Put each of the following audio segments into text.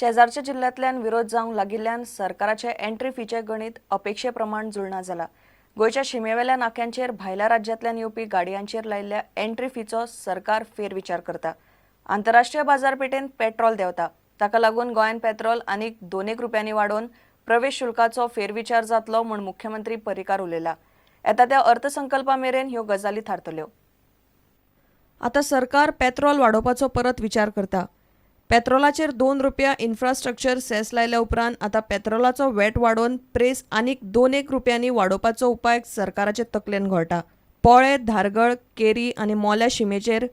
शेजारच्या जिल्ल्यांतल्यान विरोध जावंक लागिल्ल्यान सरकाराचे एंट्री फीचें गणीत अपेक्षे प्रमाण जुळना जाला. गोंयच्या शिमेवेल्या नाक्यांचेर भायल्या राज्यांतल्यान येवपी गाडयांचेर लायिल्ल्या एंट्री फीचो सरकार फेरविचार करता. आंतरराष्ट्रीय बाजारपेठेंत पेट्रोल देंवता, ताका लागून गोंयांत पेट्रोल आनीक दोनेक रुपयांनी वाडोवन प्रवेश शुल्काचो फेरविचार जातलो म्हूण मुख्यमंत्री पर्रीकार उलयला. येता त्या अर्थसंकल्पा मेरेन ह्यो गजाली थारतल्यो. आतां सरकार पेट्रोल वाडोवपाचो परत विचार करता. पेट्रोलाचेर 2 रुपया इन्फ्रास्ट्रक्चर सेस लायल्या उपरांत आतां पेट्रोलाचो वेट वाडोवन प्रेस आनीक दोन एक रुपयांनी वाडोवपाचो उपाय सरकाराचे तकलेन घोळटा. पोळे, धारगळ, केरी आनी मोल्या शिमेचेर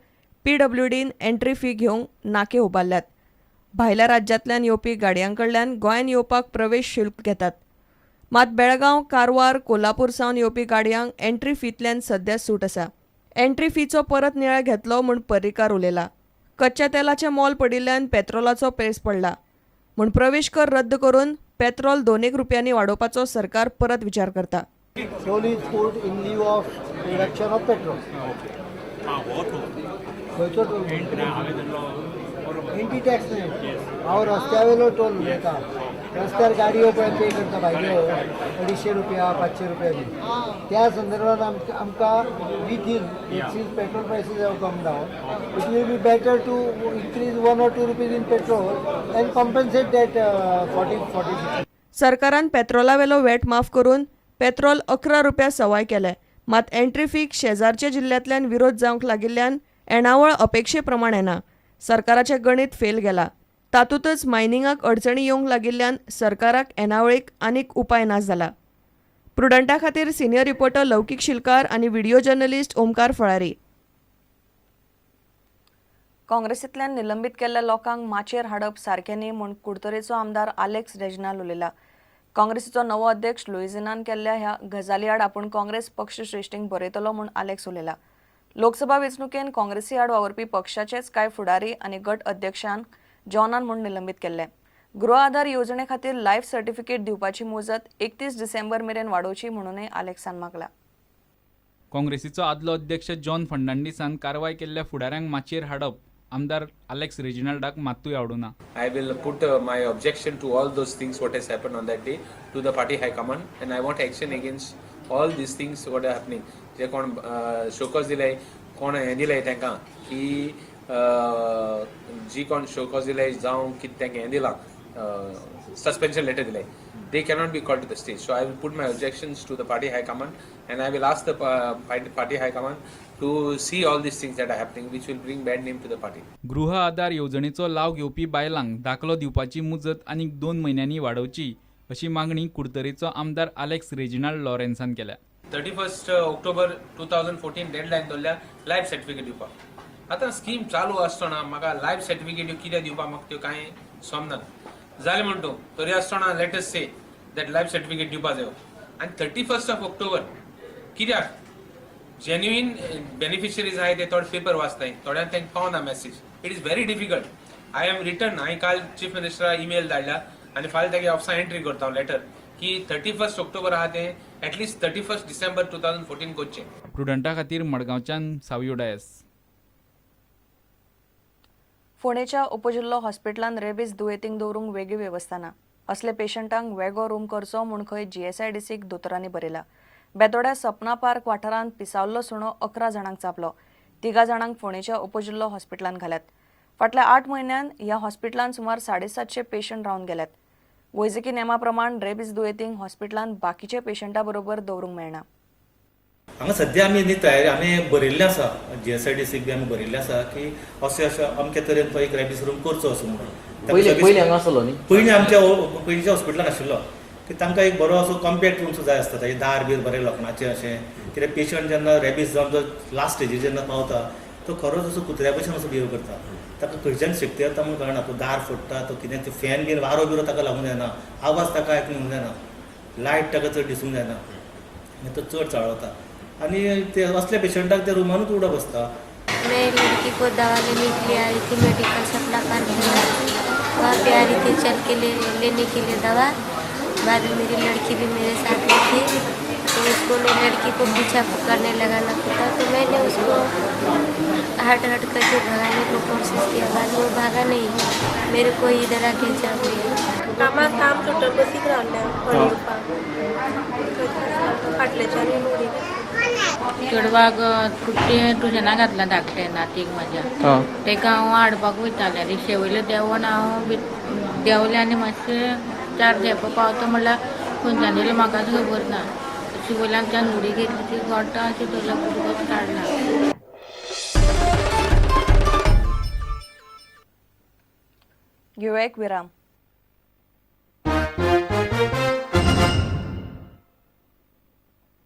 पीडब्ल्यूडीन एंट्री फी घेवंक नाके उबारल्यात. भायल्या राज्यांतल्यान येवपी गाडयां कडल्यान गोंयांत येवपाक प्रवेश शुल्क घेतात. मात बेळगांव, कारवार, कोल्हापूर सावन येवपी गाडयांक एंट्री फींतल्यान सध्या सूट आसा. एंट्री फीचो परत नियाळ घेतलो म्हूण पर्रीकार उलयला. कच्च्या तेलाचें मोल पडिल्ल्यान पेत्रोलाचो पेस पडला म्हूण प्रवेश कर रद्द करून पेत्रोल दोनेक रुपयांनी वाडोवपाचो सरकार परत विचार करता. Toll is put in lieu of reduction of petrol. खंयचो टोल? एंट्री टॅक्स न्ही, हांव रस्त्या वयलो टोल उलयता. रस्त्यार गाडयो पळय पे करता भायल्यो, 250 रुपया, 500 रुपया बी. त्या संदर्भात आमकां we think since petrol prices have come down, it will be better to increase 1 or 2 rupees in petrol and compensate that 40 40. सरकारान पेत्रोलावेलो वेट माफ करून पेत्रोल 11 रुपया सवाय केले. मात एंट्री फीक शेजारच्या जिल्ल्यांतल्यान विरोध जावंक लागिल्ल्यान येणावळ अपेक्षे प्रमाण येना. सरकाराचें गणीत फेल गेला. तातूंतच मायनिंगाक अडचणी येवंक लागिल्ल्यान सरकाराक येणावळीक आनीक उपाय ना जाला. प्रुडंटा खातीर सिनियर रिपोर्टर लौकीक शिलकार आनी व्हिडिओ जर्नलिस्ट ओमकार फळारी. काँग्रेसींतल्यान निलंबीत केल्ल्या लोकांक माचयेर हाडप सारकें न्ही म्हूण कुडतरेचो आमदार आलेक्स रेजिनाल उलयला. काँग्रेसीचो नवो अध्यक्ष लुईझिनान केल्ल्या ह्या गजाली आड आपूण काँग्रेस पक्ष श्रेश्ठींक बरयतलो म्हूण आलेक्स उलयला. लोकसभा वेंचणुकेन काँग्रेसी आड वावुरपी पक्षाचेच कांय फुडारी आनी गट अध्यक्षांक जॉनान म्हूण निलंबीत केल्ले. गृह आधार येवजणे खातीर लायफ सर्टिफिकेट दिवपाची मुजत 31 डिसेंबर मेरेन वाडोवची म्हणूनय आलेक्सान मागला. काँग्रेसीचो आदलो अध्यक्ष जॉन फर्नांडीसान कारवाय केल्ल्या फुडाऱ्यांक माचयेर हाडप आमदार आलेक्स रेजिनाल्डाक मात्तूय आवडुना. I will put my objection to all those things what has happened on that day to the party high command, and I want action against all these things what are happening. जे कोण show cause दिले, कोण हें दिलें तांकां की जी कोण show cause दिले जावं कितें तांकां हें दिलां, सस्पेन्शन लेटर दिलें, they cannot be called to the stage. So I will put my objections to the party high command and I will ask the party high command to see all these things that are happening, which will bring bad name to the party. गृह आधार येवजणेचो लाव घेवपी बायलांक दाखलो दिवपाची मुजत आनीक 2 म्हयन्यांनी वाडोवची अशी मागणी कुडतरेचो आमदार आलेक्स रेजिनाल्ड लॉरेन्सान केल्या. 31 October 2014 deadline दवरल्या लायफ सर्टिफिकेट दिवपाक. आतां स्कीम चालू आसतना म्हाका लायफ सर्टिफिकेट कित्याक दिवपाक, म्हाका त्यो कांय समजना जालें. म्हणटा तरी आसतना let us say that life certificate दिवपा जायो आनी 31 ऑफ ऑक्टोबर कित्याक? जेन्युइन बेनिफिशरीज आहाय ते थोडे पेपर वाचताय, थोड्यांक तांकां पावना message. It is very difficult. I am written, हांवें काल चीफ मिनिस्टराक ईमेल धाडल्या आनी फाल्यां तागे ऑफिसान एंट्री करता हांव लेटर की 31 ऑक्टोबर आहा तें at least 31 December 2014 करचें. प्रुडंटा खातीर मडगांवच्यान सावियो डायस. फोंडेच्या उपजिल्लो हॉस्पिटलान रेबीज दुयेंतींक दवरूंक वेगळी वेवस्था ना. असले पेशंटांक वेगळो रूम करचो म्हूण खंय जीएसआयडीसीक दोतोरांनी बरयला. बेतोड्या सपना पार्क वाठारांत पिसावल्लो सुणो 11 जाणांक चाबलो. तिगा जाणांक फोंडेच्या उपजिल्लो हॉस्पिटलान घाल्यात. फाटल्या 8 म्हयन्यांत ह्या हॉस्पिटलान सुमार 750 पेशंट रावन गेल्यात. वैजकी नेमा प्रमाण रेबीज दुयेंतींक हॉस्पिटलान बाकीच्या पेशंटा बरोबर दवरूंक मेळना. हांगा सद्या आमी न्ही तयारी आमी बरयल्लें आसा, जीएसआयडीसीक बी आमी बरयल्लें आसा की अशें अशें अमके तरेन तो एक रॅबीज रूम करचो असो म्हणून. पयलीं पयलीं हांगा आसलो न्ही? पयलीं आमच्या पयलींच्या हॉस्पिटलान आशिल्लो की तांकां एक बरो असो कॉम्पॅक्ट रूम जाय आसता. ताजें दार बीर बरें लोखणाचें अशें कित्याक पेशंट जेन्ना रॅबीज जावन जो लास्ट स्टेजीर जेन्ना पावता, तो खरोच असो कुत्र्या भशेन असो बिहेव करता. ताका खंयच्यान शक्ती येता म्हूण कळना. तो दार फोडटा, तो कितें ते फॅन बीन वारो बिरो ताका लागूंक जायना, आवाज ताका आयकूंक जायना, लायट ताका चड दिसूंक जायना आनी तो चड चाळवता आनी ते असल्या पेशंटाक त्या रुमानूच उडप आसता. मैं लड़की को दवा लेने के लिए आई थी मेडिकल सपना पार्क में. वहाँ पे आ रही थी चल के लेने के लिए दवा. बाद में मेरी लड़की भी मेरे साथ में थी. तो उसको मैं लड़की को पीछा करने लगा ना कुत्ता, तो मैंने उसको हट हट करके भगाने को कोशिश किया। बाद में वो भागा नहीं, मेरे को इधर आके चाप लिया। कामाक काम सुटून बसीक रावल्या व्हड येवपाक फाटल्याच्यान येवन उडयलें। चेडवाक कुट्टे ट्युशनाक घातलां धाकटें नातीक म्हाज्या। तेका हांव हाडपाक वयतालें रिक्षे वयले देंवोन हांव देंवलें आनी मातशें चार धेंपो पावता म्हणल्यार खंयच्यान येयलें म्हाकाच खबर ना। अशी वयल्यान त्यान उडी घेतली, ती गोट्टा अशी धरला, कुडकोच काडला। घेवया एक विराम।